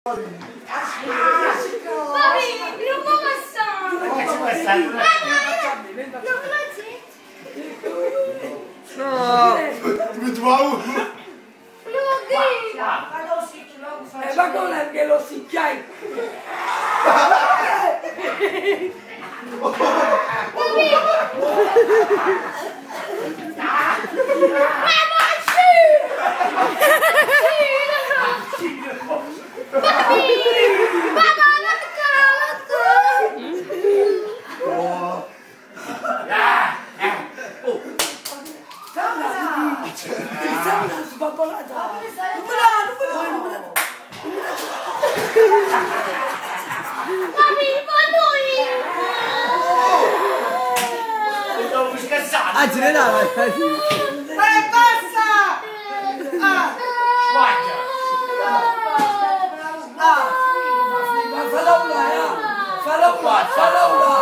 Papi, non può passare! Non No! Ma come che lo si chiama? Ah, generale! E passa! Ah! Ah! Ma falla una, falla una, falla una,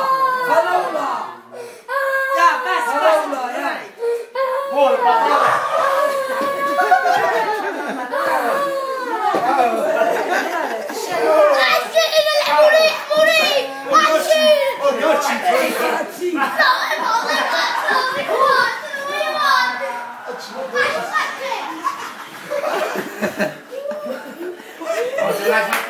falla una! Falla una, Oh,